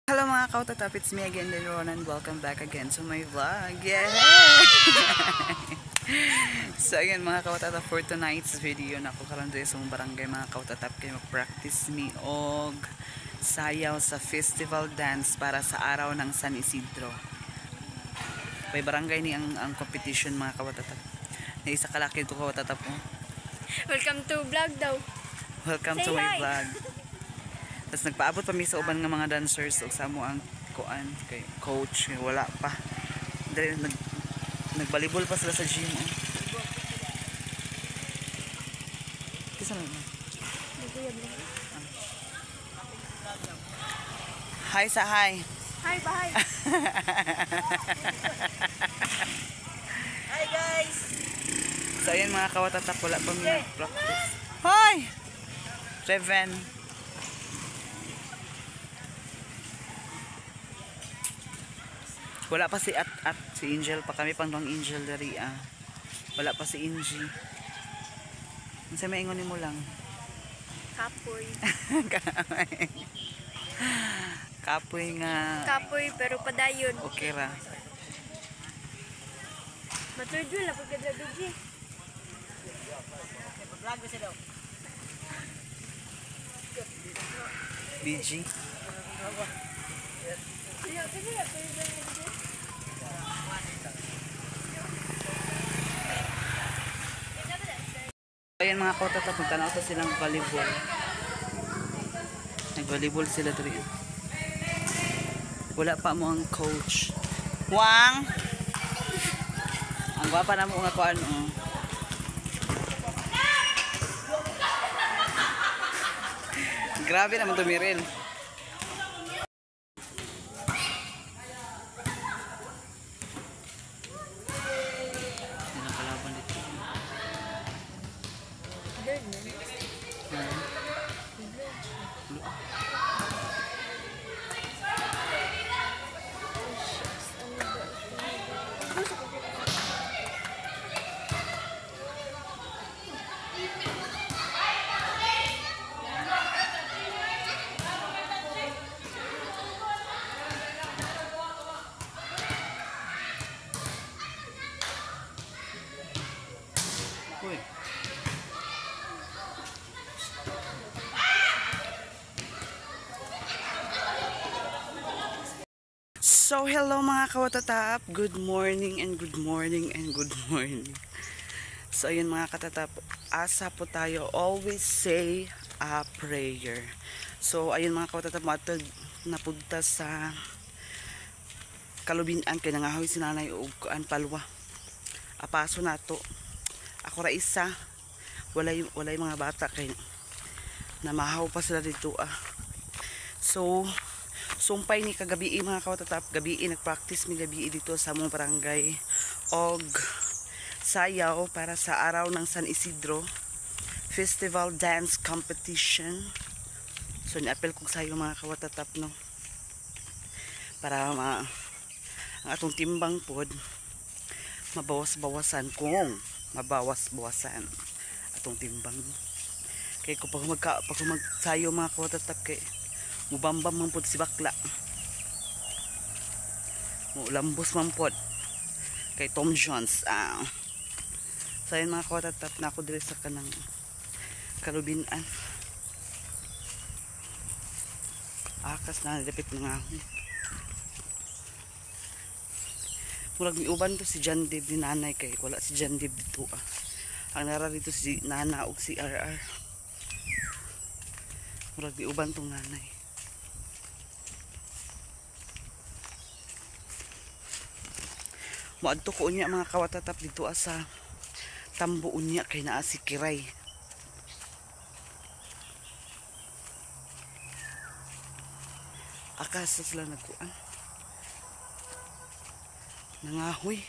Hello mga kautatap, it's me again, Lil Ronan. Welcome back again to my vlog. Yeah! So again mga kautatap, for tonight's video, naku karon diri sa mong barangay mga kautatap kay mag-practice mi og sayaw sa festival dance para sa araw ng San Isidro. May barangay ni ang competition mga kautatap. Na isa kalaki to kautatap oh. Welcome to vlog daw. Welcome Say to my hi. Vlog. Tapos nagpaabot pa mi sa uban nga mga dancers ug sa amo ang kuan kay coach kay wala pa. Dali nagbalibol pa sila sa gym. Oh. Kisa na na. Hi sa hi. Hi, bye. Hi guys! So ayun mga kawatatap, wala pa mi nag-practice. Hi! Reven. Wala pa si At At, si Angel pa kami pang Angel dari ah. Wala pa si Angie. Unsa may ingon nimo lang? Kapoy. Kapoy nga. Kapoy pero padayon. Okay ra. Maturdo la pagkadra BG. Vlog ba sila? BG. Ayan mga kautatap, magtanaw to silang volleyball. Nag-volleyball sila diri. Wala pa mo ang coach. Wang! Ang gwapa na mo nga kuan oh. Grabe naman tumiril. Silang kalaban dito. Uy. So, hello mga kawatatap. Good morning and good morning and good morning. So, ayun mga katatap. Asa po tayo. Always say a prayer. So, ayun mga kawatatap. Matod napunta sa Kalubinan. Kay nangahoy si nanay og kuan palwa. Apaso nato. Ako ra isa. Walay mga bata kay namahaw pa sila dito ah. So, sumpay ni kagabi mga kawatatap, gabi nagpractice mi gabi dito sa among barangay og sayaw para sa araw ng San Isidro Festival Dance Competition. So ni-apel kog sayo mga kawatatap no, para ang atong timbang pod mabawas-bawasan, kung mabawas-bawasan atong timbang. Kay kung pag magsayo mga kawatatap kay mubambam man pod si bakla, mulambos man pod kay Tom Jones. So ayun mga kawatatap, na ako diri sa kanang Kalubinan. Akas na dapit na nga. Murag miuban to si John Dave ni nanay kay wala si John Dave dito ah. Ang nara dito si Nana ug si RR. Murag miuban tong nanay. Moadto ko unya mga kawatatap dito sa Tambo unya kay naa si Kiray. Akas sila nagkuan. Nangahoy.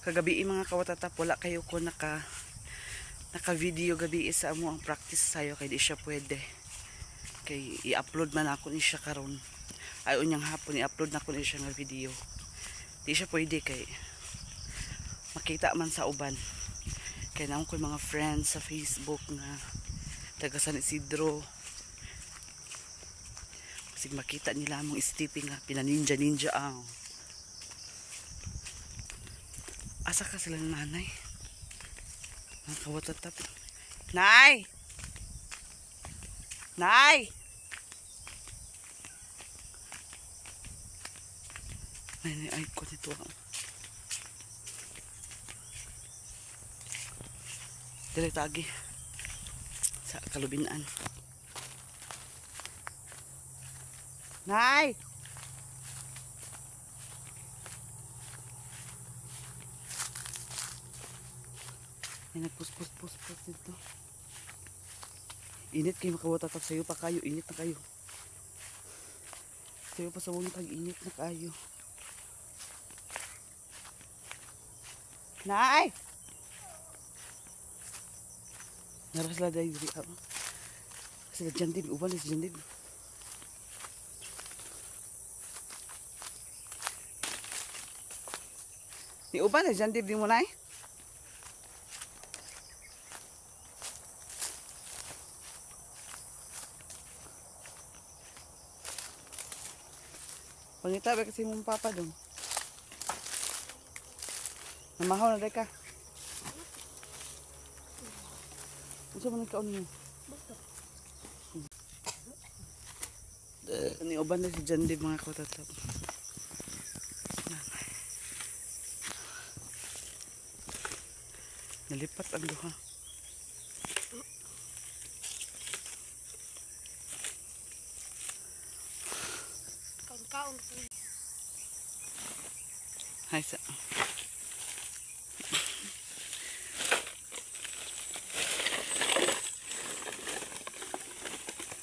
Kagabi mga kawatatap, wala kayo ko naka video gabi sa amo ang practice sayo kay di siya pwede. Kay i-upload man ako ni siya karon. Ay unyang hapon i-upload na ko ni siya nga video. Di siya pwede kay makita man sa uban. Kay naon ko mga friends sa Facebook nga taga San Isidro. Sig makita nila among stepping nga pinaninja ninja ang. Asa ka sila nanay? Mga kawatatap. Nay! Nay! Nay, nay, ay ko nito. Dili tagi sa kalubinan. Nay! May nagpus-pus-pus-pus dito. Init kayo makawatatap. Sayo pa kayo. Init na kayo. Sayo pa sa ulo kayo. Init na kayo. Nay! Nara sila dahil diri. Sila dyan din. Uban sila dyan din. Ni uban na dyan din mo nay? Pangita ba kasi mong papa dong? Namahaw na day ka. Unsa man nagkaon niyo? Ni uban na si Jandib mga katatap. Nalipat ang duha. Kaon. Hay sa.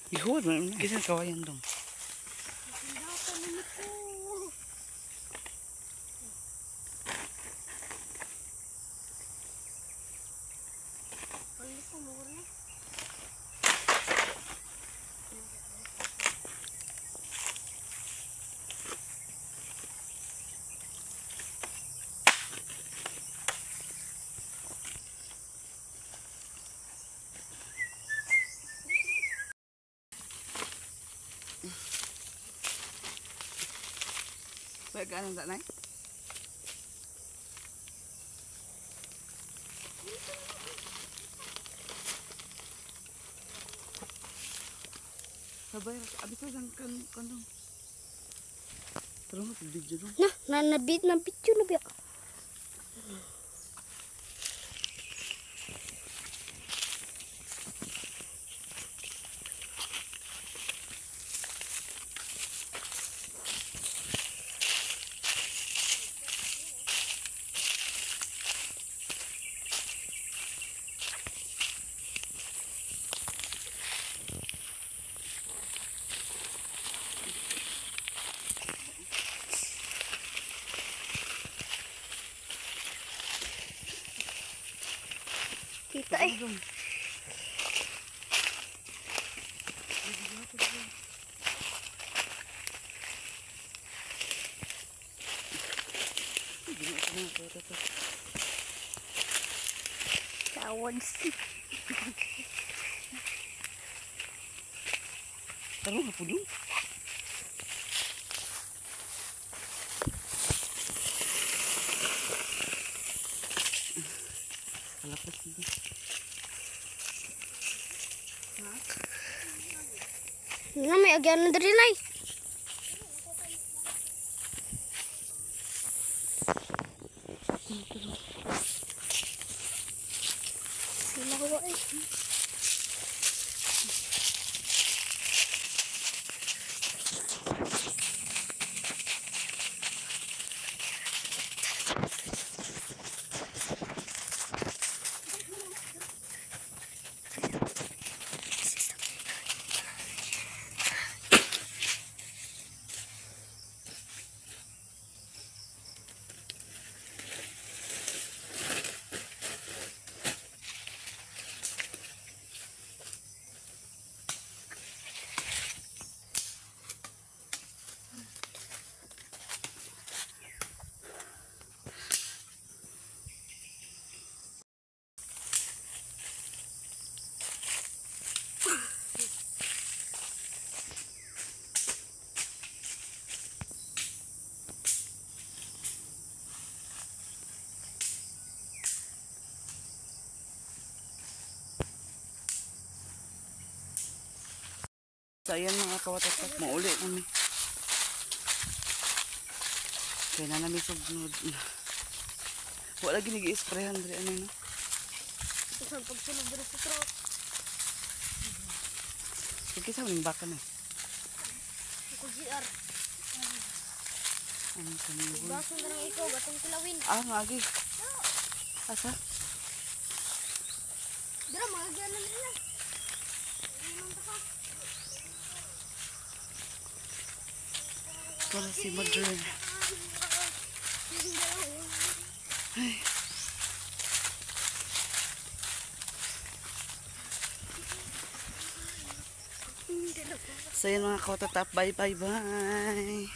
Ihuwad man kisan kawayan dong. Baik ka anong tanay? Sabay, abis na kan kandong. Tara mo, video dong. Na, na nabit na picture na biya. Kita eh. Tawag si. Tarong na po dun. Kalapas dito. Nga may agyan na diri nay. Sila ko eh. So ayan, mga kawatatak, mauli kami. Kaya na namin sugnod. Wala gini gi-sprayhan diri ano, no. Isang pagsulod diri sa truck. Sige sa ning baka na. Ako GR. Ang kamuhon. Baso na lang ikaw, atong kilawin. Ah, ngagi. Asa? Dira, mga agyanan nila. Inom ta ka. Wala si Mother. Ay. So yun, mga kawatatap, bye bye bye.